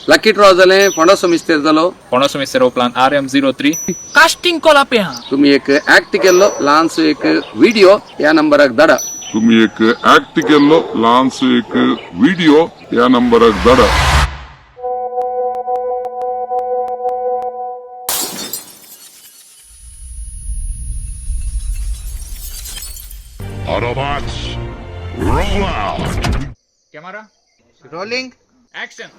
Lucky draw जालें फोंडासो मिस्तेर जालो. फोंडासो मिस्तेर plan RM03. Casting call आपे हा. तुम्ही एक ऍक्ट केल्लो ल्हानसो एक व्हिडिओ ह्या नंबराक धाडा. तुम्ही एक ऍक्ट केल्लो ल्हानसो एक व्हिडिओ ह्या नंबराक धाडा. Autobots, roll out! Camera rolling action.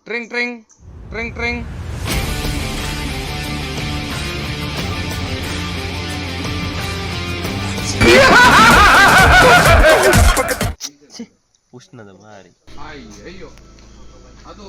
Tring tring tring tring. ಉಷ್ಣದ ಭಾರಿ. ಅಯ್ಯೋ ಅದು.